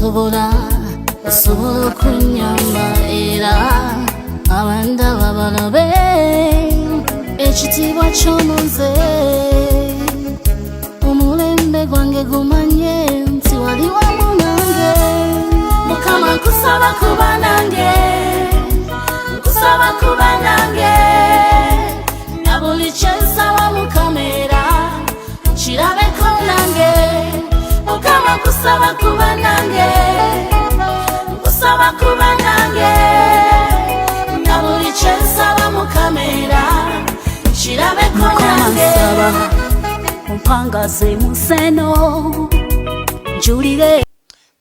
Osobola, osobola okunyamba era abandaba balabe ekitiibwa ky'omunze, omulembe gwange gumanye nti wali wamu nange. Mukama, nkusaba kuba nange, nkusaba kuba nange, na buli kyensaba mukamera kirabeko nange. Mukama, nkusaba kuba nange, nkusaba kuba nange, na buli kyensaba mukamera kirabeko nange. Nsaba ompangaze mu nseno njulire.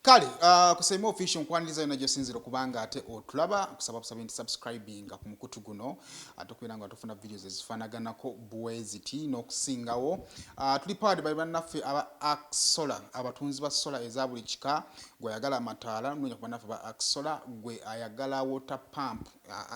Kale ku Saimo Official nkwaniriza yonna gyosinzira okubanga ate otulaba. Nkusaba busabe nti subscribinga ku mukutu guno ate okubeera nga tufuna videos ezifaanaganako bweziti n'okusingawo. Tuli powered by bannaffe aba Axola, abatunzi ba solar eza buli kika. Gwe ayagala amataala, noonya ku bannaffe ba Axola. Gwe ayagala water pump,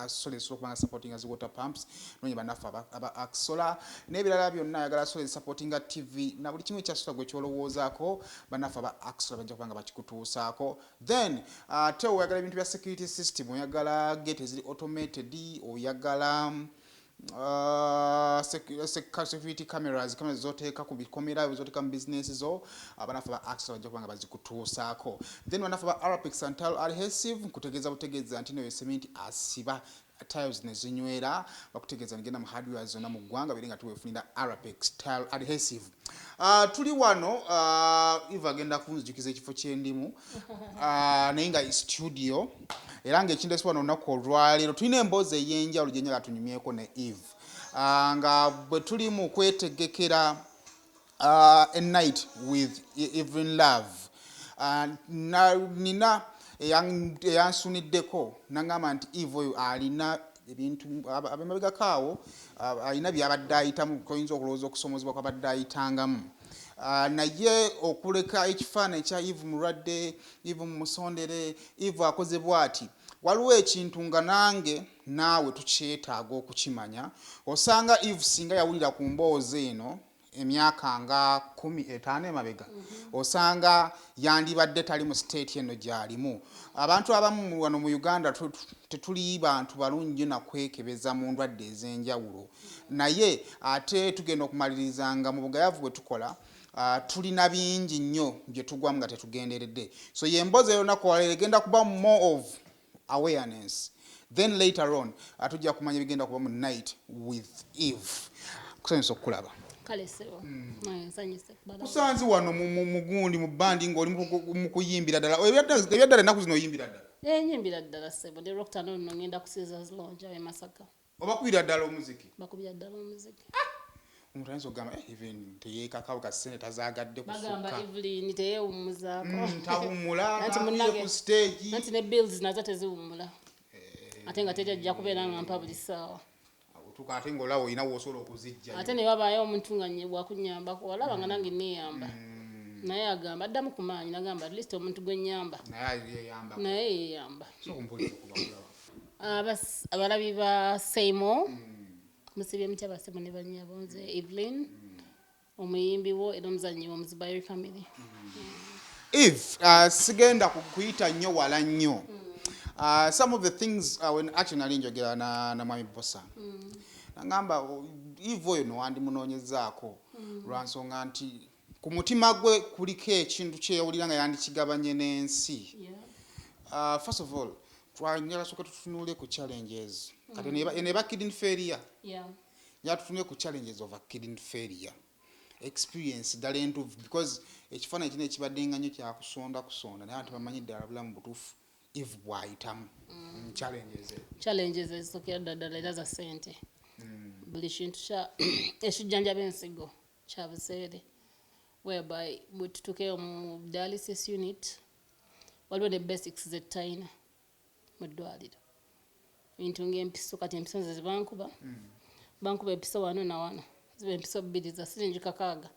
solar ezisobola okuba nga supportinga zi water pumps, noonya bannaffe aba Axola n'ebirala byonna. Ayagala solar ezisupportinga TV na buli kimu ekya solar gwe kyolowoozaako, bannaffe aba Axola bajja kuba nga bakikutuusaako. Then ate oyagala ebintu bya security system, oyagala gate eziri automated, oyagala security cameras, cameras zoteeka ku bikomera, zoteeka mu bizinesi zo, abanaffe ba Axola bajja kuba nga bazikutuusaako. Then bannaffe ba Arapex and Tile Adhesive, nkutegeeza butegeeza nti noyo cement asiba tiles ne zinywera. Bakutegeeza nigenda mu hardware zonna mu ggwanga bere nga tuwefunira Arapex Tile Adhesive. Tuli wano, Eva agenda kunzijukiza ekifo kyendimu, naye nga studio era ngaekindeesi wano olunaku olwaleero tulina emboozi ey'enjawulo gyenjagala tunyumyeko ne Eve, nga bwe tuli mu kwetegekera A Night with Evelyn Love. Nina eyansuniddeko nagamba nti Eve oyo alina ebintu abemabegako awo, alina byabadde ayitamu, toyinza okulowooza okusomozebwa kwabadde ayitangamu. Naye okuleka ekifaananyi kya Eve mulwadde, Eve mumusondere, Eve akoze bwati, waliwo ekintu nga nange naawe tukyetaaga okukimanya. Osanga Eve singa yawulira ku mboozi eno emyaka nga 15 emabega, osanga yandibadde tali mu state eno gyalimu. Abantu abamu wano mu Uganda tetuli bantu balungi nnyo nakwekebeza mu ndwadde ez'enjawulo, naye ate tugenda okumaliriza nga mu bugayavu bwe tukola, tulina bingi nnyo bye tugwamu nga tetugenderedde. So yemboozi ey'olunaku olwaleero egenda kuba more of awareness, then later on tujja kumanya ebigenda kuba mu Night with Eve. Kusanyusa okukulaba. Kale sebo. Nsanyuse kubalaba. Kusanze wano mu gundi mu bandi ng'oli mu kuyimbira ddala. Ebyaddala ennaku zino oyimbira ddala? Eh, nyimbira ddala sebo. Ne Lwokutaano luno ngenda ku Caesars Lounge awo e Masaka. Obakubira ddala omuziki? Bakubira ddala omuziki. Omuntu ayinza okugamba, "Eh, even teyeekakawo ka ssente tazaagadde Bagamba kusukka." Evelyn teyeewummuzaako. Tawummula. Anti tafiire ku stage. Anti ne bills nazo teziwummula, ate nga teri ajja kubeera nga mpa buli ssaawa. Otuuka ate ng'olaba olina w'osobola okuzijja. Ate ne wabaayo omuntu nga bwakunnyambako, olaba nga nange neeyamba, naye agamba addamu ku maanyi, nagamba at least omuntu gwe nnyamba naye yeyamba. Naye yeeyamba. So kumpuliza okuva kulaba. Abalabi ba Saimo, musibye mutya basebo ne bannyabo? Nze Evelyn, omuyimbi wo era omuzannyi wo Muzibayiri Family. Eve, sigenda kuyita nnyo wala nnyo. Some of the things, when actually nali njogera na mwami Bosa, nagamba, "Eve oyo nowandimunoonyezaako lwa nsonga nti ku mutima gwe kuliko ekintu kyeyawulira nga yandikigabanye n'ensi." First of all, twanyala sooka tutunule ku challenges. Kati eno eba kidney failure. Njala tutunule ku challenges of a kidney failure experience ddala entuufu, because ekifaananyi kino ekibadde nga nnyo kyakusonda kusonda, naye abantu bamanyi ddala bulamu butuufu Eve bw'ayitamu. Challenges ezo. Challenges ezisookera ddala ddala era za ssente. Buli kintu kya ekijjanjaba ensigo kya buseere, whereby bwe tutuukeyo mu dialysis unit, waliwo ne basics zetutalina mu ddwaliro, ebintu ng'empiso. Kati empiso nze zibankuba, bankuba empiso wano na wano, ziba empiso bbiri za siringi 6,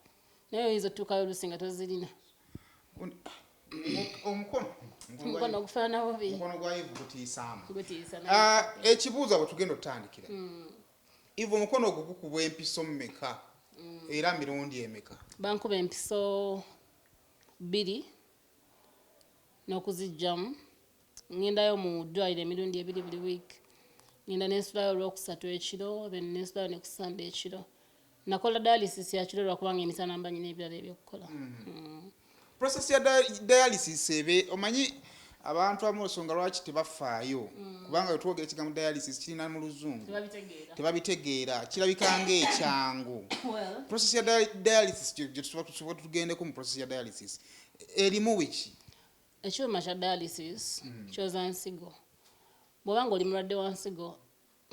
naye oyinza otuukayo oluusi nga tozirina. Omukono Omukono ogufaanana bubi. Omukono gwa Eve gutiisaamu. Gutiisa. Ah, ekibuuzo bwe tugenda otutandikira, Eve, omukono ogwo gukubwa empiso mmeka era mirundi emeka? Bankuba empiso bbiri. N'okuzijjamu, ngendayo mu ddwaliro emirundi 2 buli week. Ngenda nensulayo Olwokusatu ekiro, then nensulayo ne ku Sunday ekiro. Nakola dialysis ya kiro lwakubanga emisana mba nyina ebirala ebyokukola. Process ya dialysis ebe, omanyi abantu abamu ensonga lwaki tebafaayo, kubanga wetwogera ekigambo dialysis kirina mu Luzungu, tebabitegeera. Tebabitegeera, kirabika ng'ekyangu. Well, Process ya dialysis gye tuba tugendeko mu process ya dialysis erimu wiki? Ekyuma kya dialysis kyoza nsigo. Bw'oba nga oli mulwadde wa nsigo,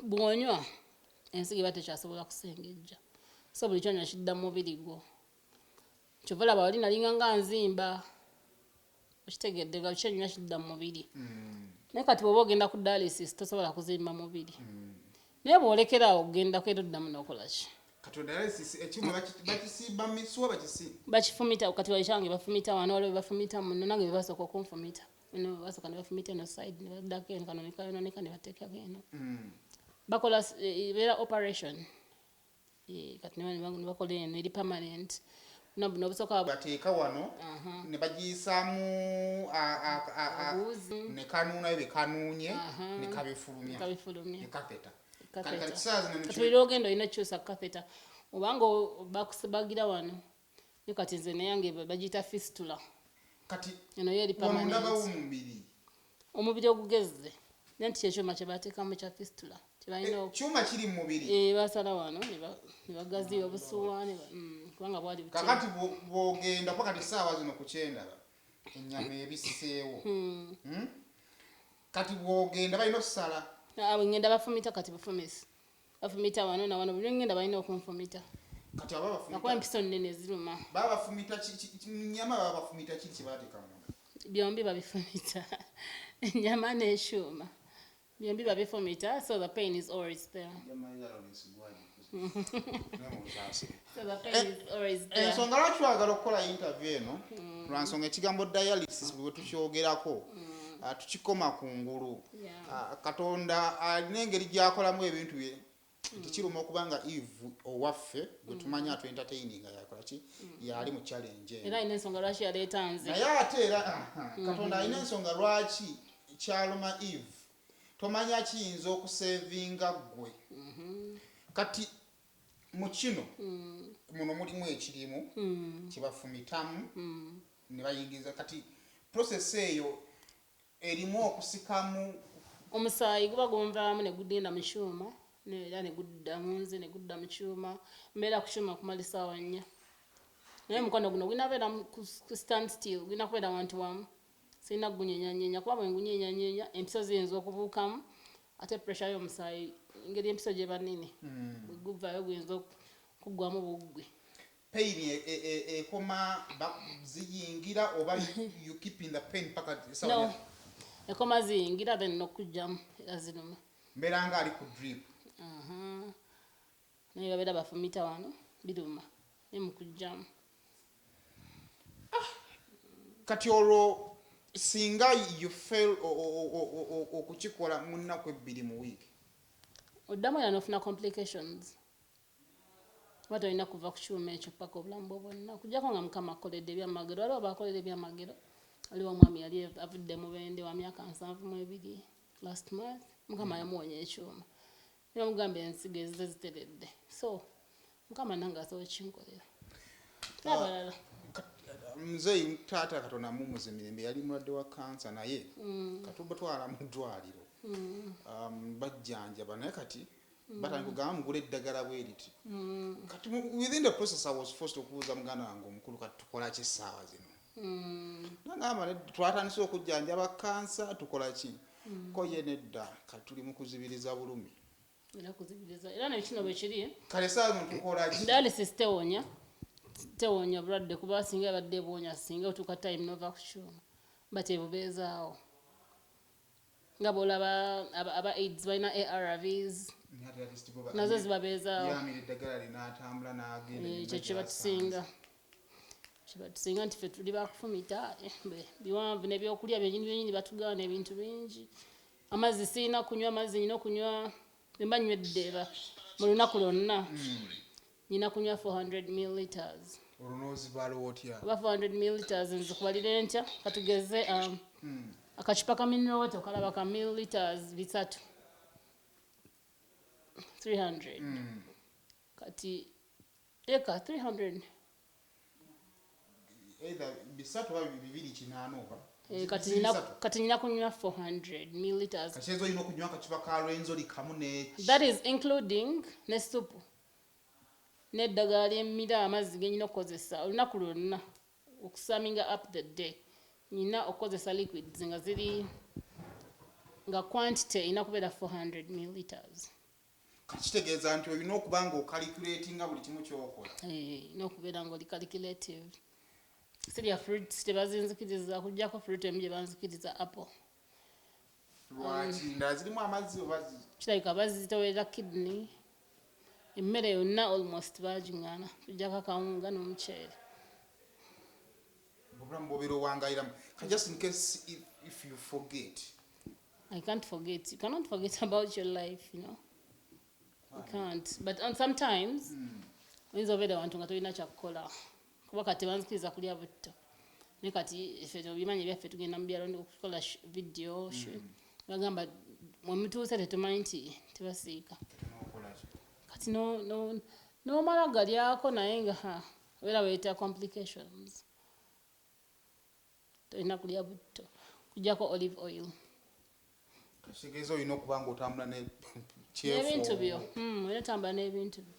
bw'onywa ensigo eba tekyasobola kusengejja, so buli kyonywa kidda mu mubiri gwo. Kyova olaba wali nalinga nga nzimba, okitegedde, nga kyenywa kidda mu mubiri. Naye kati bw'oba ogenda ku dialysis tosobola kuzimba mubiri, naye bw'olekeraawo okugenda kwera oddamu n'okola ki? Kati dialysis ekyuma bakisimba mu misuwa, bakisi Bakifumita. Kati wakyange bafumita wano, waliwo bafumita muno, nange bebasooka okunfumita eno, basooka ne bafumita eno side, ne baddako eno, kano nekayononeka ne bateekako eno. Bakola ebeera operation. Kati ne bakola eno eri permanent. Buno obusooka bateeka wano ne bagiyisaamu obuwuzi. Ne kanuunayo bekanuunye ne kabifulumya. Kabifulumya. Ne catheter. Catheter. Kati kisaawa zino Kati buli lwogenda olina okukyusa catheter, obanga bakusibagira wano ne kati nze neyange bagiyita fistula. Kati Eno yo eri wano ndabawo permanent. Omubiri. Omubiri ogugezze, naye nti kyekyuma kye bateekamu kya fistula kyebalina. Kyuma kiri mu mubiri? Eh, basala wano ne bagaziya obusuwa kubanga bwali buti. Kakati bw'ogenda kuba kati essaawa zino ku kyendaba ennyama ebisseewo. Kati bw'ogenda balina okusala? Ah, bwe ngenda bafumita. Kati bufumisi, bafumita wano na wano. Buli lwe ngenda balina okunfumita. Kati aba Nakuba bafumita empiso nnene ziruma. Baba bafumita nyama, baba bafumita ki kyebateeka munda? Byombi babifumita, ennyama n'ekyuma, byombi babifumita, so the pain is always there. So the pain is always there. Ensonga lwaki twagala okukola interview eno, lwansonga ekigambo dialysis bwe tukyogerako, tukikoma ku ngulu. Katonda alina engeri gyakolamu ebintu bye nti kiruma okuba nga Eve owaffe gwe tumanyi atu entertaining yakola ki, yali mu challenge eno. Era alina ensonga lwaki yaleeta nze. Naye ate era Katonda alina ensonga lwaki kyaluma Eve, tomanya kiyinza okusevinga ggwe. Kati mu kino muno mulimu ekirimu kyebafumitamu ne bayingiza. Kati process eyo erimu okusikamu? Omusaayi guba gunvaamu ne gugenda mu kyuma, era ne gudda mu nze, ne gudda mu kyuma. Mbeera ku kyuma kumala essaawa 4, naye omukono guno gulina beera ku stand still, gulina kubeera wantu wamu, sirina kugunyenyanyeenya, kuba bwe ngunyenyanyeenya empiso ziyinza okubuukamu, ate pressure y'omusaayi, engeri empiso gyeba nnene, bwe guvaayo guyinza okuggwamu buggwe. Pain ekoma ziyingira oba you keep in the pain paka No, ekoma ziyingira, then n'okugjamu era ziruma. Mbeera nga ali ku drip. Aha. Naye babeera bafumita wano, biruma, naye mukugjamu. Kati olwo singa you fail okukikola mu nnaku 2 mu wiiki? Oddamu era n'ofuna complications, oba tolina kuva ku kyuma ekyo paka obulamu bwo bwonna, okuggyako nga Mukama akoledde ebyamagero. Waliwo bakolera ebyamagero. Waliwo omwami yali avudde Mubende wa myaka 72, last month Mukama yamuwonya ekyuma, nebamugamba ensigo ezize ziteredde. So Mukama nange asobola okinkolera n'abalala. Muzeeyi taata, Katonda mumuze mirembe, yali mulwadde wa kansa, naye katubatwala mu ddwaliro, bajjanjaba, naye kati batandika kugamba mugule eddagala bwe riti. Kati within the process I was forced okubuuza muganda wange omukulu, kati tukola ki essaawa zino? Nagamba, twatandise okujjanjaba kansa, tukola ki? Ko ye nedda, kati tuli mu kuzibiriza bulumi. Era kuzibiriza, era nekino bwe kiri. Kale essaawa zino tukola ki? Dialysis tewonya bulwadde, kuba singa ebadde buwonya, singa otuuka time nova ku kyuma, but ebubeezaawo nga bwolaba aba AIDS balina ARVs, nazo zibabeezaawo. Yamira eddagala linaatambula n'agenda Ekyo yonna gy'asanze. Kyebatusinga nti ffe tuli bakufumita, biwanvu, n'ebyokulya byenyini byenyini batugaana ebintu bingi. Amazzi sirina kunywa amazzi, nyina okunywa, bwe mba nywedde mu lunaku lwonna nyina kunywa 400 milliliters. Olwo n'ozibala otya? Oba 400 milliliters nzikubalire ntya? Katugeze akacupa ka mineral water okalaba ka milliliters 300, 300. Kati eka 300. Either 300 oba 280 oba. Eh, kati Ziri nina 300. Kati nina kunywa 400 milliliters. Kati ezo olina okunywa akacupa ka Rwenzori kamu ne That is including ne supu n'eddagala lyemmira, amazzi genyina okukozesa olunaku lwonna. Okusuminga up the day, nyina okukozesa liquids nga ziri nga quantity erina kubeera 400 milliliters. Kitegeeza nti olina okuba nga ocalculatinga buli kimu kyokola. Eh, n'okubeera nga oli calculative. Sirya fruits, tebazinzikiriza, okugyako fruit emu gye banzikiriza, apple. Lwaki? Ndala zirimu amazzi oba Kirabika bazitowerera kidney. Emmere yonna almost bagiŋŋaana, tujjako akawunga n'omuceere. Obulamu bwobeera owangayiramu ka just in case if you forget. I can't forget. You cannot forget about your life. You can't. But and sometimes oyinza obeera abantu nga tolina kyakukola, kuba kati tebanzikiriza kulya butto, naye kati ffe obimanyi ebyaffe, tugenda mu byalo okukola video shoot. Bagamba mwemutuuse tetumanyi nti tebasiika. N'okola ki? Kati n'omala galyako, naye nga ha, obeera weeta complications. Tolina kulya butto kujjako olive oil. Kitegeeza olina okuba nga otambula ne N'ebintu byo. Olina tambula n'ebintu byo,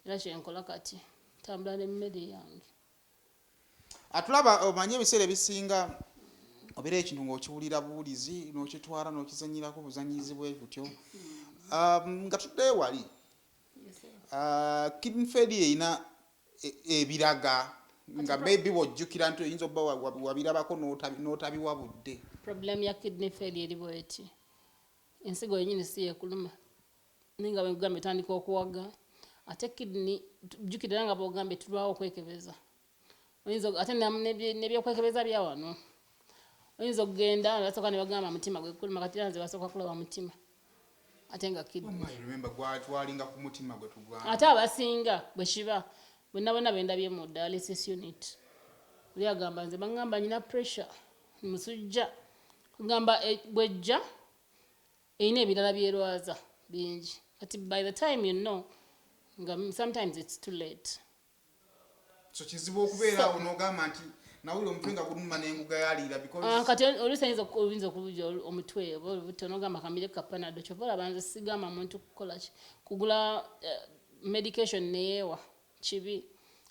era kyenkola kati, tambula n'emmere yange. Atulaba, omanye ebiseera ebisinga obeera ekintu ng'okiwulira buwulizi n'okitwala n'okizanyirako buzanyizi bwe butyo. Nga tuddeyo wali, kidney failure erina ebiraga nga maybe wojjukira nti oyinza obba wabirabako n'otabiwa budde. Problem ya kidney failure eri bweti: ensigo yenyini si yekuluma, naye nga bwegambye etandika okuwaga, ate kidney, jjukira era nga bwogambye tulwawo okwekebeza. Oyinza ate n'ebyokwekebeza bya wano, oyinza okugenda basooka ne bagamba mutima gwekuluma. Kati era nze basooka kulaba mutima, ate nga kidney. Oh, I remember gwatwalinga ku mutima gwe tugamba. Ate abasinga bwe kiba bonna bonna bendabye mu dialysis unit, oli agamba nze baŋŋamba nyina pressure, musujja, kugamba bwejja erina ebirala byerwaza bingi. Kati by the time you know, nga sometimes it's too late. So kizibu okubeera awo n'ogamba nti nawulira omutwe nga guluma n'engugayaliira because Ah, kati oluusi oyinza okubuja omutwe oba olubuto n'ogamba kamire ka Panado. Kyova olaba nze sigamba muntu kukola ki, kugula medication neyeewa, kibi.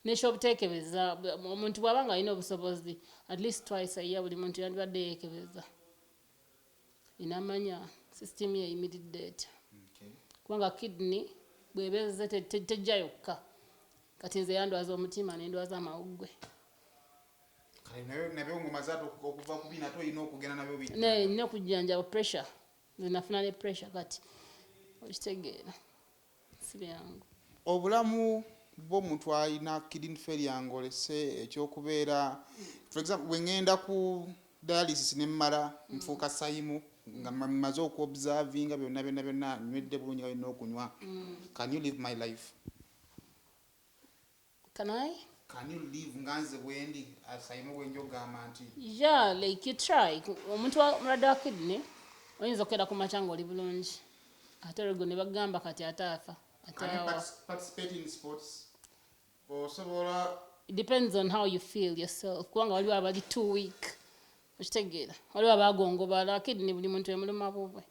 Nekyobuteekebeza, omuntu bw'aba nga alina obusobozi, at least twice a year buli muntu yandibadde yeekebeza enamanya system ye eyimiridde etya. Kubanga kidney bw'ebeeze tejja yokka. Kati nze yandwaza omutima nendwaza amawuggwe. Kale nabyo ngomaze ate okuva ku bina, ate olina okugenda nabyo nina okujjanjaba pressure. Nze nafuna ne pressure, kati okitegeera si byangu. Obulamu bw'omuntu alina kidney failure ng'olese ekyokubeera, for example, bwe ŋŋenda ku dialysis ne mmala nfuuka sayimu nga mmaze okuobservinga byonna byonna byonna, nywedde bulungi nga byonna okunywa, can you live my life? Can I? Can you live nga nze bwendi sayimu bwenja okugamba nti Yeah, like you try. Omuntu omulwadde wa kidney oyinza okukeera ku makya ng'oli bulungi, ate olwo ne bagamba kati ate afa, ate Can you awa. Participate in sports? Osobola? It depends on how you feel yourself, kubanga waliwo abali too weak, okitegeera, waliwo abagongobala. Kidney buli muntu emuluma bubwe,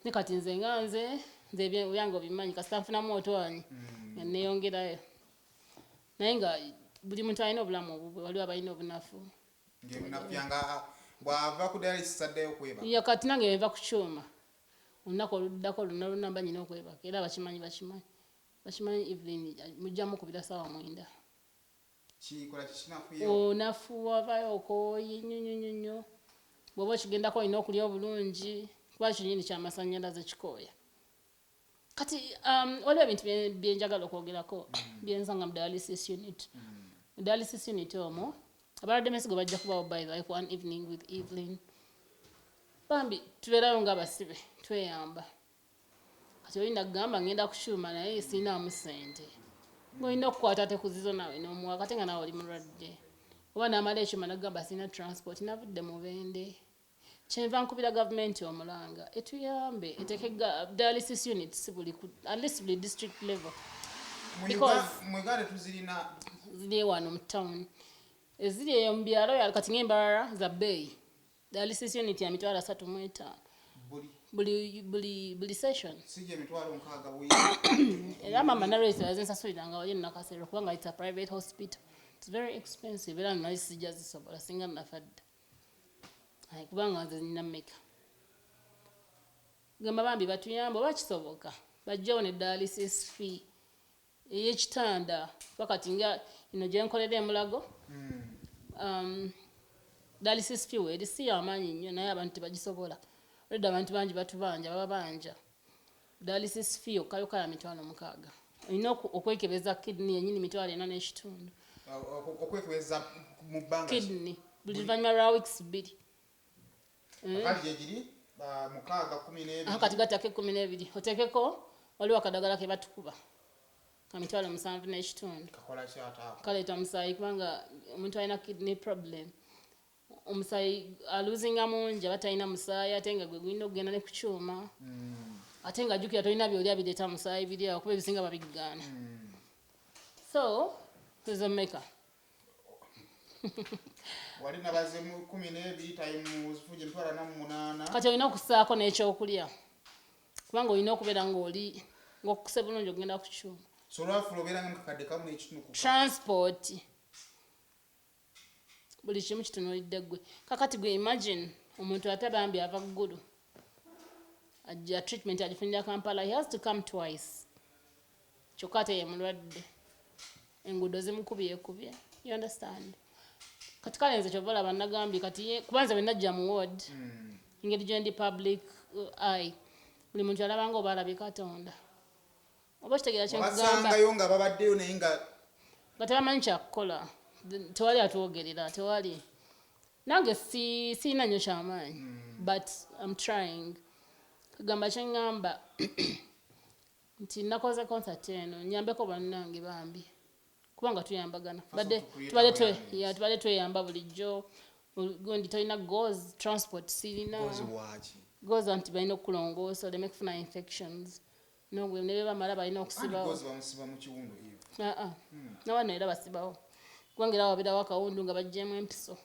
ne kati nze nga nze ebyange obimanyi, kasita nfunamu otwanyi nga neeyongerayo, naye nga buli muntu alina obulamu obubwe, waliwo abalina obunafu. Ng'ebunafyanga bw'ava ku dialysis addayo okwebaka. Ya, kati nange nva ku kyuma, olunaku oluddako luna luna mba nyina okwebaka, era bakimanyi, bakimanyi, bakimanyi. Evelyn mujja mukubira saawa 9. Kikola kikinafuyewo. Onafu wavayo, okooye nnyo nnyo nnyo nnyo. Bw'oba okigendako olina okulya obulungi, kuba kinyini kyamasannyalaze kikooya. Kati waliwo ebintu byenjagala okwogerako byensanga mu dialysis unit. Mu dialysis unit omwo abalwadde b'ensigo bajja kubawo by the like one evening with Evelyn. Bambi tubeerayo ng'abasibe, tweyamba. Kati olina kugamba ngenda kukyuma naye siinaamu ssente. Ng'olina okukwata ate ku zizo naawe n'omuwa, kate nga naawe oli mulwadde. Oba n'amala ekyuma n'agamba sirina transport, navudde Mubende. Kyenva nkubira gavumenti omulanga etuyambe eteeke dialysis units buli at least buli district level. Because mu Uganda tuzirina? Ziri wano mu town, eziri eyo mu byalo kati ng'Embarara za bbeeyi. Dialysis unit ya 350,000. Buli? Buli session. Si gye 60,000 buli? Era mama nalwesi yazinsasuliranga wali Nakasero, kubanga it's a private hospital, it's very expensive. Era nali sijja zisobola singa nafa dda. Aye, kubanga nze nina mmeka? Gamba bambi batuyambe oba kisoboka bajjewo ne dialysis fee ey'ekitanda, kuba kati nga ino gye nkolera Emulago, dialysis fee weeri si yamaanyi nnyo, naye abantu tebagisobola. Olwedde abantu bangi batubanja, bababanja. Dialysis fee yokka yokka ya 60,000. Olina okwekebeza kidney yennyini 45,000. Okwekebeza mu bbanga ki? Kidney buli luvannyuma lwa weeks 2. Kati gyegiri mukaaga, 12. Kati gattako 12, oteekeko waliwo akadagala ke batukuba ka 75,000. Kakola kyataako? Kaleeta omusaayi, kubanga omuntu alina kidney problem omusaayi aluzinga mungi, aba talina musaayi, ate nga gwe gulina okugenda ne ku kyuma, ate nga jjukira tolina byolya bireeta musaayi biri awo, kuba ebisinga babigaana. So ezo mmeka? Wali nabaze mu 12 times fuja 48,000. Kati olina okussaako n'ekyokulya, kubanga olina okubeera ng'oli ng'okukuse bulungi ogenda ku kyuma. So olwafula obeeranga mu 1,500 ku Transport, buli kimu kitunuulidde ggwe. Kakati gwe imagine omuntu ate bambi ava Ggulu, ajja treatment agifunira Kampala, he has to come twice, kyokka ate ye mulwadde, enguudo zimukubyekubye, you understand? Kati kale nze kyova olaba nagambye kati kubanza bwe najja mu ward, engeri gye ndi public eye, buli muntu alabanga oba alabye Katonda, oba kitegeera kyenkugamba? Wabasangayo nga babaddeyo naye nga Nga tebamanyi kyakukola. Tewali atwogerera, tewali. Nange si sirina nnyo kyamaanyi, but I'm trying. Kugamba kyeŋŋamba nti nakoze concert eno nyambeko bannange bambi, kubanga tuyambagana. Badde to create tubadde awareness. Yeah, tubadde tweyamba bulijjo. Gundi tolina gauze, transport sirina. Gauze waaki? Gauze nti balina okukulongoosa oleme kufuna infections, nogwe ne bebamala balina Anti okusibawo. Gauze bamusiba mu kiwundu eyo. Aa, nawano era basibawo, kubanga era wabeerawo akawundu nga baggyemu empiso.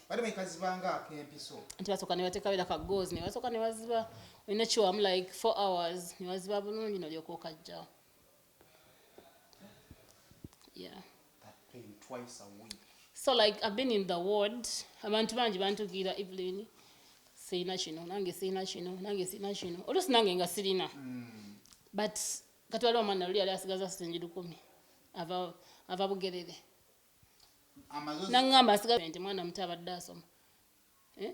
Bali mwekazibanga ak'empiso. Nti basooka ne bateekawo era ka gauze, ne basooka ne baziba, olina kiwamu like 4 hours, ne baziba bulungi nolyoka okajjawo, yeah. That pain twice a week. So like I've been in the ward, abantu bangi bantuukirira, "Evelyn, sirina kino, nange sirina kino, nange sirina kino." Oluusi nange nga sirina, but kati waliwo omwana luli yali asigaza siringi 1,000, ava Bugerere. Amazozi. Naŋŋamba asigaza nti mwana muto abadde asoma. Eh?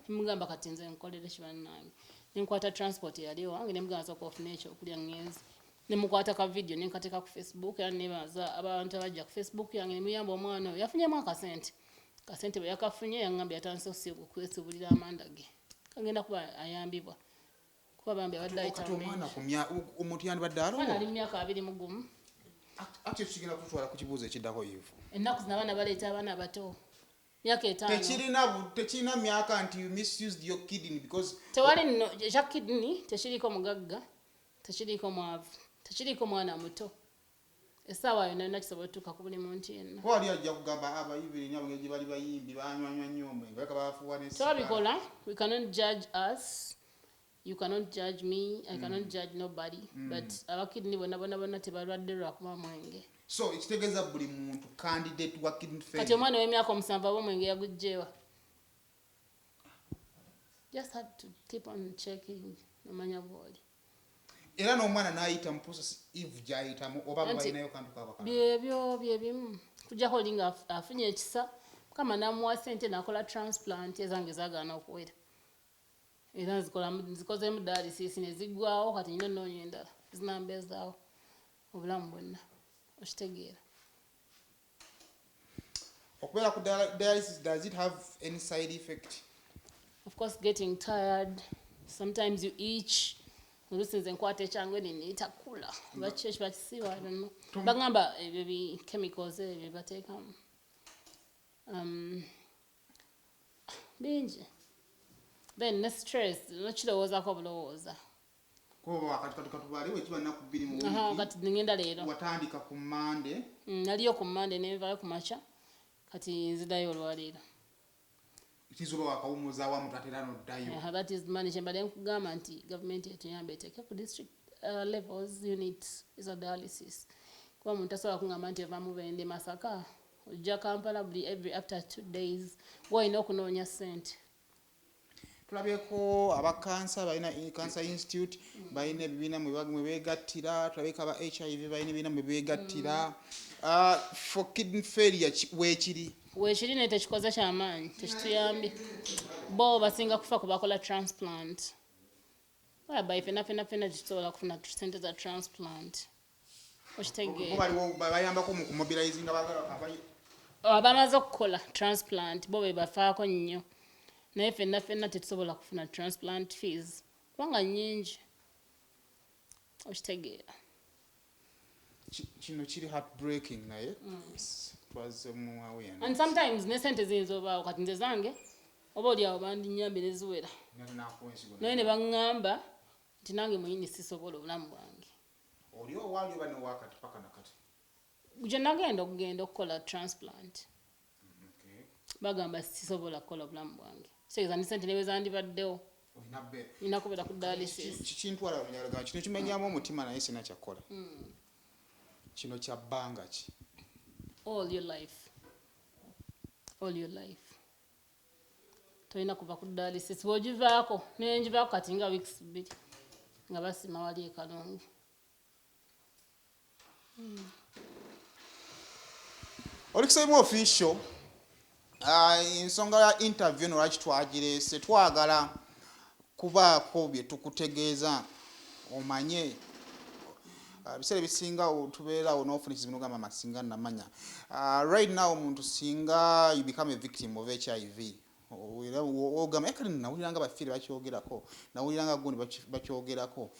Nemugamba kati nze nkolere kibannange, nenkwata transport eyali owange, nemugamba sooka ofune ekyokulya ŋŋenze. Nemukwata ka video nenkateeka ku Facebook, era nebaza abantu abajja ku Facebook yange nemuyamba. Omwana oyo yafunyemu akasente. Kasente bwe yakafunye, yaŋŋambye yatandise okwesibulira amanda ge, kagenda kuba ayambibwa, kuba bambi abadde ayita Kati mu omwana bingi. ku omuntu yandibadde Omwana ali alowo? mu myaka 21. Ate kigenda kutwala ku kibuuzo ekiddako, Eve. Ennaku zino abaana baleeta abaana bato, myaka 5. Tekirina myaka nti you misused your kidney because Tewali nno. Ekya kidney tekiriiko mugagga, tekiriiko mwavu, tekiriiko mwana muto. Essaawa yonna yonna kisobola otutuuka ku buli muntu yenna. Kuba wali ajja kugamba abayimbi abo gye bali bayimbi banywanywa nnyo omwenge, baleka bafuuwa ne sigala. Twabikola. We cannot judge us, you cannot judge me, I cannot judge nobody, but abakidney bonna bonna bonna tebalwadde lwakuba mwenge. So ekitegeeza buli muntu candidate wa kidney Kati failure. omwana ow'emyaka 7 aba omwenge yagugjewa? Just have to keep on checking nomanya bwoli. Era n'omwana n'ayita mu process Eve gy'ayitamu, oba balinayo kantu kabakala? Byebyo byebimu, kujjako oli nga afunye ekisa, Mukama namuwa sente nakola transplant. Ezange zagaana okuwera, era nzikozeemu dialysis ne ziggwawo. Kati nina ennoonya endala zinambeezaawo obulamu bwonna, okitegeera? Okubeera ku dialysis, does it have any side effect? Of course, getting tired, sometimes you itch. Oluusi nze nkwata ekyangu nenitakula oba ki ekiba kisiiwa, I don't know. Bagamba ebyo bi chemicals ebyo bateekamu. Bingi. Then ne stress, nokirowoozaako obulowooza. Kuba wakati katubale wekiba nnaku 2 mu wiiki. Kati ngenda leero. Watandika ku Mande. Naliyo ku Mande nenvayo ku makya, kati nzidayo olwaleero. Kizuba wakawummuza wamu tatera noddayo. That is money kyembadde nkugamba nti gavumenti etuyambe eteeke ku district levels unit eza dialysis, kuba omuntu tasobola kuŋŋamba nti ova Mubende, Masaka, ojja Kampala buli every after 2 days, gwolina okunoonya ssente. Tulabyeko aba kansa balina Cancer Institute, balina ebibiina mwe beegattira. Tulabyeko aba HIV balina ebibiina mwe beegattira. For kidney failure weekiri? Weekiri, naye tekikoze kyamaanyi, tekituyambye. Bo basinga kufa ku bakola transplant, whereby fena fena fena tetusobola kufuna sente za transplant. Bo Okitegeera? Baliwo bayambako mu kumobilizinga Abamaze okukola transplant bo be bafaako nnyo, naye fenna fenna tetusobola kufuna transplant fees kubanga nnyingi. Okitegeera? Kino kiri heartbreaking, naye twazze mu awareness. And sometimes ne sente ziyinza obaawo. Kati nze zange oba oli awo bandinyambye ne ziwera, Nakuwa ensigo. naye ne baŋŋamba nti nange muyini sisobola obulamu bwange. Oli owaali oba newakati paka nakati? Gye nagenda okugenda okukola transplant, bagamba sisobola kukola obulamu bwange. Kitegeeza ne sente ne zandibaddewo, Olina be nina kubeera ku dialysis. Kintwala munyalaga kino kimenyamu omutima, naye sina kyakola. Kino kya bbanga ki? All your life, all your life. Tolina kuva ku dialysis. Bw'ogivaako, nengivaako kati nga weeks 2, nga basima wali e Kalungu. Olikisaimu Official. Ensonga ya interview eno lwaki twagireese, twagala kubaako bye tukutegeeza omanye. Biseera ebisinga tubeerawo n'ofuna ekizibu nogamba, "Ma, singa namanya." Right now omuntu singa you become a victim of HIV, era ogamba, "Eh, kale nawuliranga bafiire bakyogerako, nawuliranga gundi bakyogerako."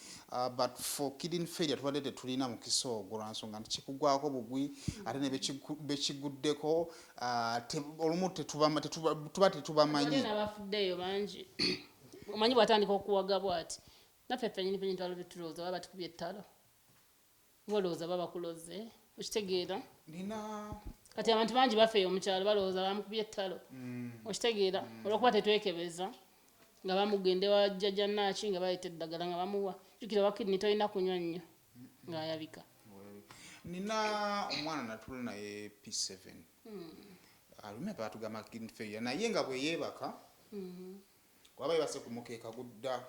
But for kidney failure tubadde tetulina mukisa ogwo, lwansonga nti kikugwako bugwi, ate ne bekiguddeko olumu tuba tetubamanyi. Waliyo n'abafuddeeyo bangi. Omanyi bw'atandika okuwaga bw'ati, naffe ffennyini ffennyini twali tulowooza baba batukubye ettalo, balowooza baba bakuloze. Okitegeera? Nina Kati abantu bangi bafeeyo omukyalo balowooza bamukubye ettalo. Okitegeera? Olwokuba tetwekebeza, nga bamugende wa jjajja naaki, nga baleeta eddagala nga bamuwa. Jjukira wa kidney tolina kunywa nnyo ng'ayabika. Nina omwana natula naye P7, alume batugamba kidney failure, naye nga bwe yeebaka, waba yebase ku mukeeka gudda,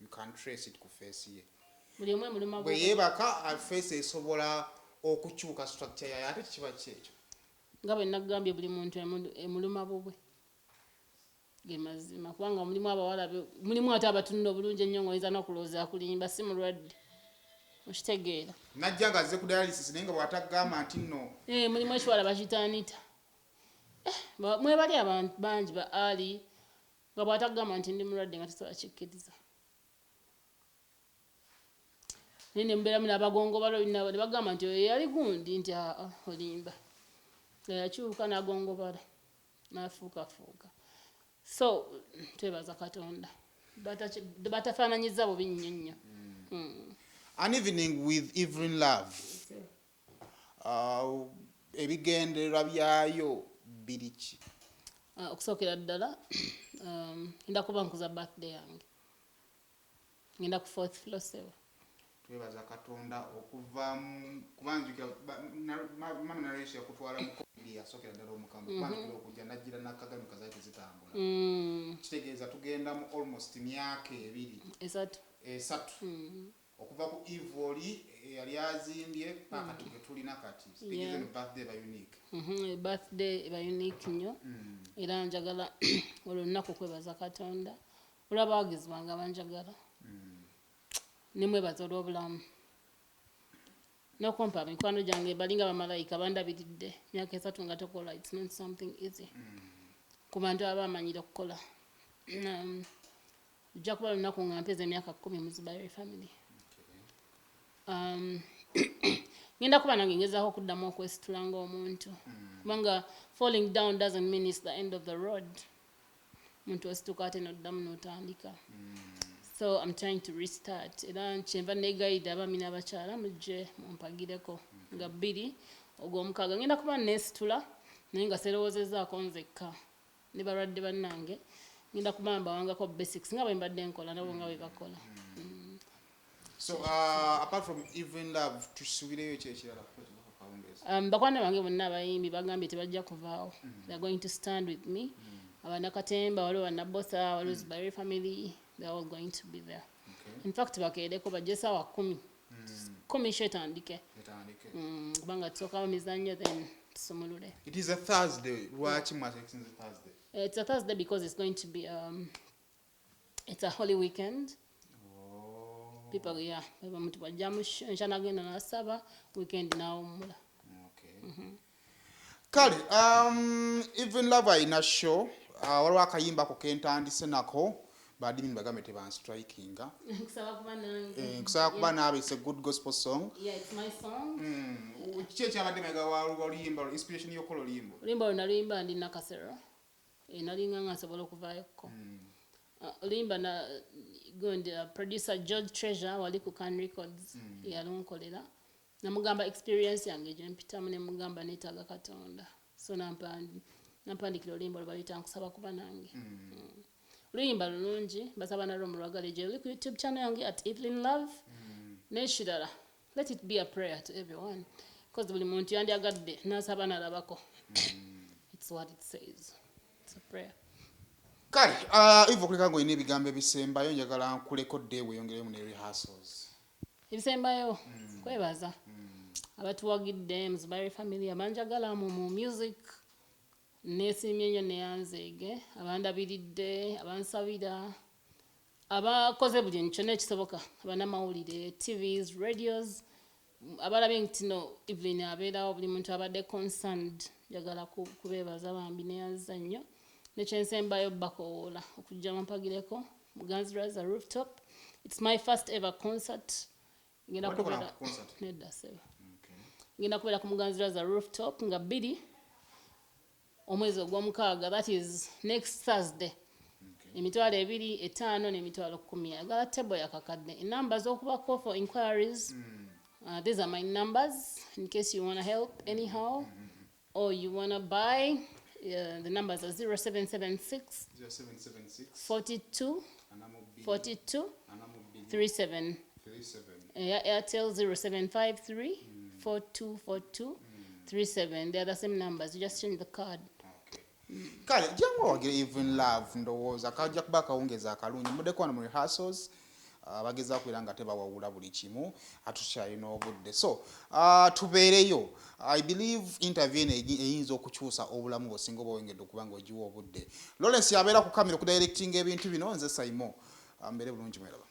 you can trace it ku face ye. Buli omu emuluma. Bwe yeebaka, face esobola okukyuka structure yayo. Ate kiba ki ekyo? Nga bwe nagambye, buli muntu emuluma bubwe, ge mazima, kubanga mulimu abawala mulimu ate abatunula obulungi ennyo ng'oyinza n'okulowooza akulimba, si mulwadde. Okitegeera? Najja nga azze ku dialysis, naye nga bw'atagamba nti nno. Eh, mulimu ekiwala bakiyita Anita. Eh, mwebali abantu bangi ba ali nga bw'atagamba nti ndi mulwadde nga tasobola kikkiriza, naye ne mubeeramu n'abagongobala olina ne bagamba nti oyo yali gundi, nti aa, olimba, nga yakyuka n'agongobala n'afuukafuuka. So twebaza Katonda batafaananyiza bubi nnyo nnyo. An Evening with Evelyn Love, ebigendererwa byayo biri ki? Ah, okusookera ddala, ngenda kuba nkuza birthday yange, ngenda ku fourth floor, sebo. Twebaza Katonda okuva kubanjukira mama nareso yakutwala mu COVID, yasookera ddala omukambwe, kubanjukira okujja najjira nakagami kazaali tezitambula. Kitegeeza tugenda mu almost myaka 2. 3. 3 okuva ku ivoli eyali azimbye paka kati tulina kati. Kitegeeza eno birthday eba unique. Birthday eba unique nnyo, era njagala olwo olunaku kwebaza Katonda olw'abawagizi bange abanjagala, nemwebaza olw'obulamu n'okumpa mikwano gyange balinga bamalayika bandabiridde myaka 3 nga tokola. It's not something easy ku bantu aba bamanyire okukola. Lujja kuba lunaku nga mpeza emyaka 10 mu Zubairi family. Ngenda kuba nange ngezaako okuddamu okwesitula ng'omuntu, kubanga falling down doesn't mean it's the end of the road. Omuntu osituka ate noddamu n'otandika. So I'm trying to restart, era kyenva negayidde abaami n'abakyala mujje mumpagireko nga 2 ogw'omukaaga. Ngenda kuba neesitula, naye nga seerowoozezaako nzekka ne balwadde bannange. Ngenda kuba mbawangako basics nga bwe mbadde nkola, nabo nga bwe bakola. So apart from Evelyn Love, tusuubireyo ki ekirala? Bakwana bange bonna abayimbi bagambye tebajja kuvaawo. They are going to stand with me. Abanakatemba waliwo, banabosa waliwo, Zubairi family, they are all going to be there. In fact, bakeereko bajje saawa 10:10, show etandike. Etandike. Kubanga tusookawo mizannyo, then tusumulule. It is a Thursday. Lwaki mwaselectinze Thursday? It's a Thursday because it's going to be it's a holy weekend. Oh. People, yeah, omuntu bwajja mu show enkya nagenda nasaba, weekend nawummula. Okay. Kale Evelyn Love alina show. Waliwo akayimba ko kentandise nako, ba admin bagambe tebanstrikinga. Nkusaba kuba nange. Eh, nkusaba kuba naawe, it's a good gospel song. Yeah, it's my song. Kiki ekyabadde mabega waluyimba, inspiration y'okukola oluyimba? Oluyimba olwo naluyimba ndi Nakasero. Eh, nalinga nga nsobola okuvaayokko. Oluyimba na gundi, producer George Treasure wali ku Can Records yalunkolera. Namugamba experience yange gye mpitamu, ne mugamba neetaaga Katonda, so nampandikira oluyimba olwo baluyita Nkusaba Kuba Nange. Oluyimba lulungi, basaba nalwo mulwagale, gye luli ku YouTube channel yange at Evelyn Love. N'ekirala, let it be a prayer to everyone, because buli muntu yandyagadde n'asaba nalabako. It's what it says, it's a prayer. Kale Eva, okuleka nga olina ebigambo ebisembayo, njagala nkuleko dde weeyongeremu ne rehearsals. Ebisembayo, kwebaza abatuwagidde mu Zubairi family, abanjagala mu music. Neesiimye nnyo, neyanzeege abandabiridde, abansabira, abakoze buli kintu kyonna ekisoboka, abanamawulire, TVs, radios, abalabye nti no Evelyn abeerawo, buli muntu abadde concerned. Njagala kubeebaza bambi, neyanziza nnyo. Nekyensembayo, bakowoola okujja mumpagireko Muganziraza Rooftop. It's my first ever concert. Ngenda Obadde okola kubeera ku concert? Nedda ssebo. Ngenda kubeera ku Muganziraza Rooftop nga 2 omwezi ogw'omukaaga, that is next Thursday. 20,000, 5,000 n'emitwalo 10. Agala table yakakadde. Enamba z'okubako for inquiries, these are my numbers in case you want to help anyhow or you want to buy. The numbers are 0776 0776 42 42 42 42 37. 37. Yeah, Airtel 0753 4242 37. They are the same numbers. You just change the card. Kale jangu owagire Evelyn Love. Ndowooza kajja kuba akawungezi akalungi. Muddeko wano mu rehearsals, bagezaako kubeera nga tebawawula buli kimu, atukyalina obudde, so tubeereyo. I believe interview eno eyinza okukyusa obulamu bwosinga oba oyongedde okuba nga ogiwa obudde. Lawrence abeera ku kamera okudirectinga ebintu bino. Nze Saimo, mbeere bulungi, mweraba.